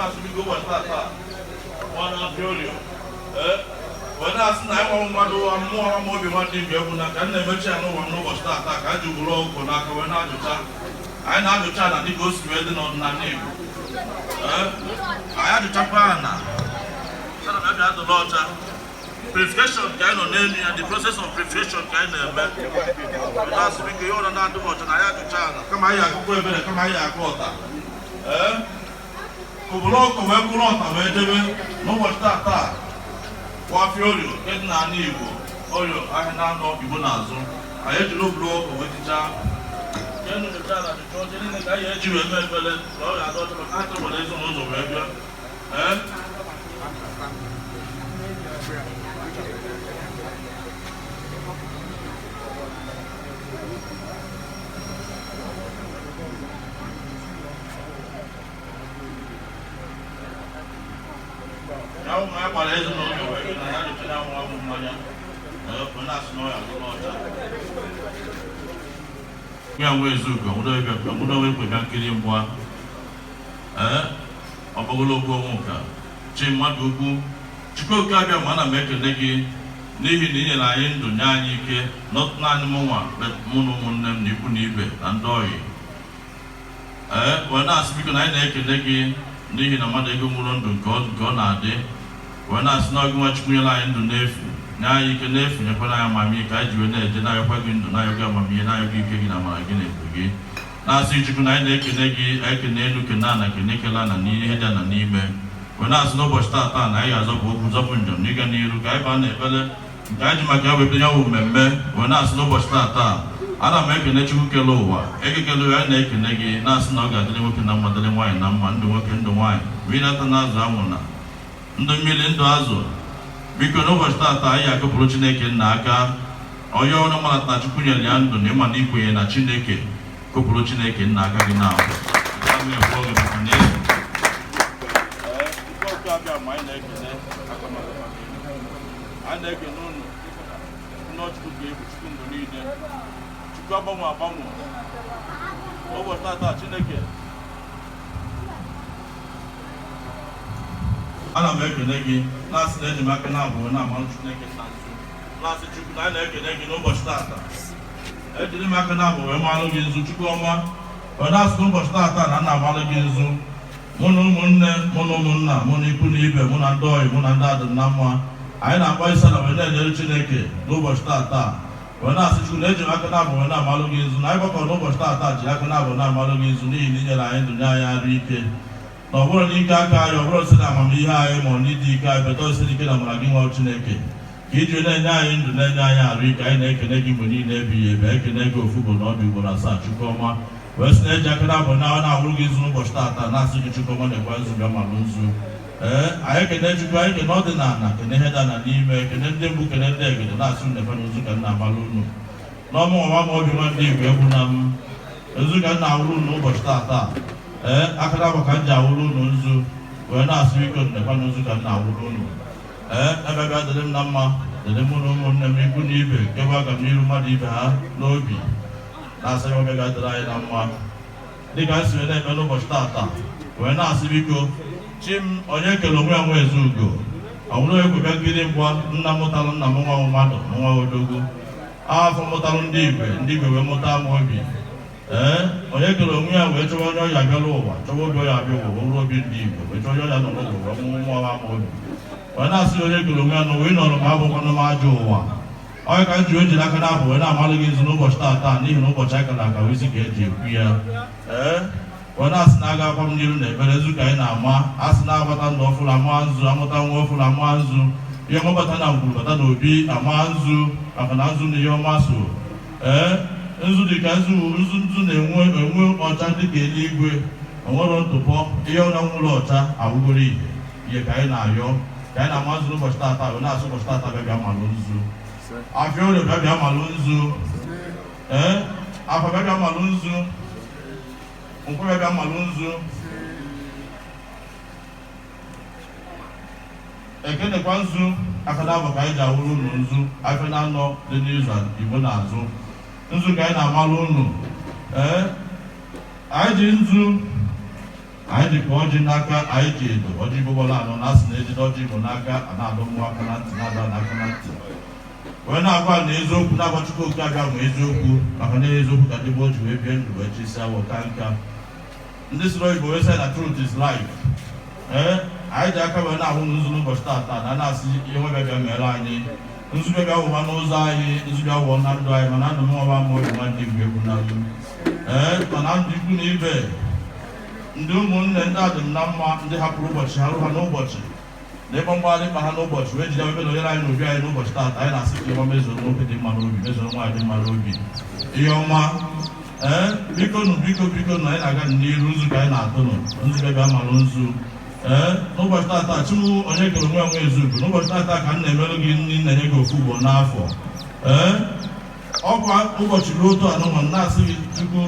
Na-asị biko, ụbọchị tata nwa na-apịa orio, ee, wee na-asị na anyị nwa mmadụ ụwa mmụọ ma obi nwanne Igbo egwu na ka m na-emechi ya n'ụwa m n'ụbọchị tata ka a ji ugboro ọkụkọ n'aka wee na-ajụcha. Anyị na-ajụcha na dịka o si wee dị n'ọdịnala Igbo. Ee, anyị ajụchakwa na sana na bịa dụla ọcha. Purification ka anyị nọ n'elu ya, the process of purification ka anyị na-eme. Na-asị biko, ihe ọra na-adịghị ọcha na anyị ajụcha ala, kama anyị akụkọ ebere, kama anyị akụ ọta. Ee, obodo ọkụ wee bụrụ ọta wee debe n'ụbọchị tata wafịa orio nke dị n'ala Igbo, orio ahịa na-anọ Igbo n'azụ. Anyị ejiri obodo ọkụ wee tichaa jenu jụcha ala, jụcha oche niile ka anyị eji wee mee ekpere ka ọ ga-adị ọcha, maka aka nwere ezinụlọ wee bịa. Ee, ya ụmụ ya gbara ezinụlọ wee bịa na ya jụcha ya nwa bụ mmanya. Ee, wee na-asị na ọ ya adịla ọcha. Ya nwa ezugo nwụdo wee bịa nkiri mgba. Ee, ọbọgologo onwe ka chi mmadụ ukwu Chukwu Oke abịa ma ana m ekele gị n'ihi na ị nyere anyị ndụ, nye anyị ike, not naanị mụ nwa, mụ na ụmụnne m na ikwu na ibe na ndị ọyị. Ee, wee na-asị biko na anyị na-ekele gị n'ihi na mmadụ ego nwụrụ ndụ nke ọ na-adị, wee na-asị na ọgị nwa Chukwu nyere anyị ndụ n'efu, nye anyị ike n'efu, nyekwara anyị amamihe ka anyị ji wee na-eje na-ayọkwa gị ndụ, na-ayọ gị amamihe, na-ayọ gị ike gị na amara gị na ebube gị. Na-asị Chukwu na anyị na-ekele gị, anyị kene elu, kene ana, kene kele ana n'ihe dị ana n'ime, wee na-asị n'ụbọchị taata na anyị ga-azọpụ okwu, zọpụ njem n'ịga n'iru ka anyị baa n'ekpere nke anyị ji maka ya wee bido ya bụ mmemme. Wee na-asị n'ụbọchị taata ana m ekene Chukwu kele ụwa ekekele ụwa. Anyị na-ekene gị, na-asị na ọ ga-adịrị nwoke na mma, dịrị nwaanyị na mma, ndụ nwoke, ndụ nwaanyị, mmiri ata na azụ, anwụ na ndụ mmiri, ndụ azụ. Biko, n'ụbọchị taata anyị akụpụrụ Chineke nna aka. Onye ọrụ mara na Chukwu nyere ya ndụ na ịma na ikwenye na Chineke, kụpụrụ Chineke nna aka gị na abụ. Maka na anyị na-ekene unu nnọọ. Chukwu ga-ebu Chukwu mgbe niile, Chukwu agbanwe agbanwe. Ụbọchị tata Chineke, ana m ekene gị, na-asị na eji m aka na-abụ na-amalụ Chineke na nzu, na-asị Chukwu na anyị na-ekene gị n'ụbọchị tata. Ejiri m aka na-abụ wee malụ gị nzu, Chukwu ọma, wee na-asị n'ụbọchị tata na nna amalụ gị nzu, mụ na ụmụnne, mụ na ụmụnna, mụ na ikwu na ibe, mụ na ndị ọyị, mụ na ndị adị na mma. Anyị na-akpọ isi ala wee na-enyere Chineke n'ụbọchị tata, wee na-asị Chukwu na eji m aka na-abụ wee na-amalụ gị nzu, na anyị gbakọrọ n'ụbọchị tata ji aka na-abụ na-amalụ gị nzu, n'ihi na inyere anyị ndụ, nye anyị arụ ike, na ọ bụrụ na ike aka anyị, ọ bụrụ site na amamihe anyị ma ọ na ịdị ike anyị, beta site n'ike na amara gị nwa Chineke, ka iji na-enye anyị ndụ, na-enye anyị arụ ike. Anyị na-ekene gị mgbe niile ebighị ebi. Anyị ekene gị ofu ugboro na ọ dị ugboro asaa, Chukwu ọma, wee sị na eji aka na-abụ na na-awụrụ gị nzu n'ụbọchị tata, na-asị gị, Chukwu ọma, na-ekwe nzu bịa malụ nzu. Ee, anyị ekene Chukwu, anyị kene ọdịnala, kene ihe dị ana n'ime, kene ndị mbụ, kene ndị egede, na-asị unu ekwe na nzu ka m na-amalụ unu n'ọmụ nwa ma obi nwa ndị Igbo egwu na m nzu ka m na-awụrụ unu n'ụbọchị tata. Ee, aka na-abụ ka m ji awụrụ unu nzu, wee na-asị biko, nnekwa na nzu ka m na-awụrụ unu. Ee, ebe bịa dịrị m na mma, dịrị mụ na ụmụnne m, ikwu na ibe, nke bụ aga m n'iru mmadụ ibe ha n'obi, na-asị ya ọbịa ga-adịrị anyị na mma dịka anyị si wee na-eme n'ụbọchị tata, wee na-asị biko, chi m onye kere onwe ya nwa ezugo ọ bụrụ ekwe bịa mgba nna mụtalụ nna m nwa mmadụ nwa odogwu afọ mụtalụ ndị igwe, ndị igwe wee mụta m obi. Ee, onye kere onwe ya wee chọwa onye ọya bịara ụwa, chọwa obi ọya bịa ụwa, wee obi ndị igwe, wee chọwa onye ọya nọ n'ụwa, wee mụọ nwa m obi, wee na-asị onye kere onwe ya n'ụwa ị nọrọ ma abụkwanụ m ajọ ụwa onye ka m ji wee jiri aka na-abụ wee na-amalụ gị nzu n'ụbọchị tata, n'ihi na ụbọchị aka na-aka isi ka eji ekwu ya. Ee, wee na-asị na aga akwa m n'iru na ekpere nzu ka anyị na-ama, asị na-agbata ndụ ọfụrụ ama nzu, amụta nwa ọfụrụ ama nzu, ihe ọma bata na ngwuru bata n'obi ama nzu, maka na nzu na ihe ọma so. Ee, nzu dị ka nzu, nzu nzu na-enwe enwe ọcha dịka eluigwe, onwere ntụpọ. Ihe ọnya nwụrụ ọcha awụgoro ihe ihe ka anyị na-ayọ, ka anyị na-ama nzu n'ụbọchị tata, wee na-asị ụbọchị tata bịa bịa malụ nzu, afịa orie bịa bịa malụ nzu. Ee, afọ bịa bịa malụ nzu, nkwụ bịa bịa malụ nzu, ekenekwa nzu aka na-abụ ka anyị ji awụrụ unu nzu afịa na-anọ dị n'izu Igbo na-azụ nzu ka anyị na-amalụ unu. Ee, anyị ji nzu. Anyị ji ka ọjị n'aka, anyị ji edo ọjị Igbo gbara anọ na asị na ejide ọjị Igbo n'aka, a na-adọ mmụọ aka na ntị, na-adọ n'aka na ntị, wee na-agwa na eziokwu, na-agwa Chukwu Oke Abịa ma eziokwu, maka na eziokwu ka ndị gboo ji wee bie ndụ, wee chisi awọ ka nka. Ndị sịrị oyibo wee sị na truth is life. Ee, anyị ji aka wee na-ahụ nzu n'ụbọchị taata na na-asị ihe nwa bịa mere anyị, nzu bịa wụwa n'ụzọ anyị, nzu bịa wụọ na ndụ anyị, mana ndụ m nwa ma obi nwanne igwe egwu na ndụ. Ee, mana ndụ ikwu na ibe, ndị ụmụnne, ndị adịm na mma, ndị hapụrụ ụbọchị ha, rụ ha n'ụbọchị na ịgba mgbagharị mkpa ha n'ụbọchị, wee jide ebe na onyere anyị n'obi anyị n'ụbọchị taata. Anyị na-asị ka ịgba mezoro nwoke dị mma n'obi, mezoro nwaanyị dị mma n'obi, ihe ọma. Ee, biko nụ, biko, biko nụ, anyị na-aga n'iru nzu ka anyị na-atụ nụ nzu bịa malụ nzu. Ee, n'ụbọchị taata, Chukwu onye kere onwe nwe ezugo, n'ụbọchị taata ka m na-emerụ gị nri, na-enye gị ofu ugbo n'afọ. Ee, ọkwa ụbọchị ruo otu anụmanụ na-asị gị Chukwu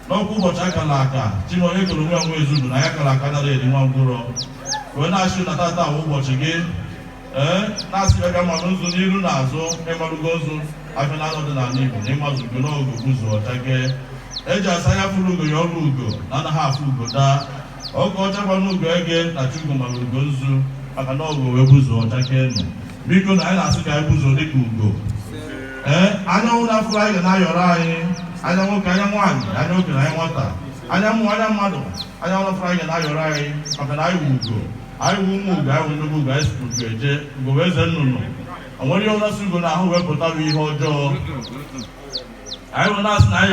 n'ọkwa ụbọchị akara aka. Chima onye kere onwe nwe ezugo na ya kara aka nara eri nwa ngwụrọ, wee na-achị na tata awụ ụbọchị gị. Ee, na-asị bịa malụ nzu n'iru na azụ, ịmalụgo nzu afịa na anọ dị n'ala Igbo na ịmazụ ugo n'ogo guzo ọcha gee eji asa anya fụrụ ugo ya ọrụ ugo na anaghị afụ ugo daa ọkụ ọcha gbanụ ugo ege na Chukwu mara ugo nzu, maka na ọgụ wee buzo ọcha kee nụ. Biko na anyị na-asị ka anyị buzo dịka ugo. Ee, anyanwụ na-afụrụ anyị ga na-ayọrọ anyị, anya nwoke, anya nwaanyị, anya okenye, anya nwata, anya mmụọ, anya mmadụ, anyanwụ na-afụrụ anyị ga na-ayọrọ anyị, maka na anyị wụ ugo, anyị wụ ụmụ ugo, anyị wụ nnukwu ugo, anyị si ugo eje. Ugo wee eze nnụnụ, o nwere ihe ọzọ si ugo na ahụ wee pụta bụ ihe ọjọọ. Anyị wụ na-asị na anyị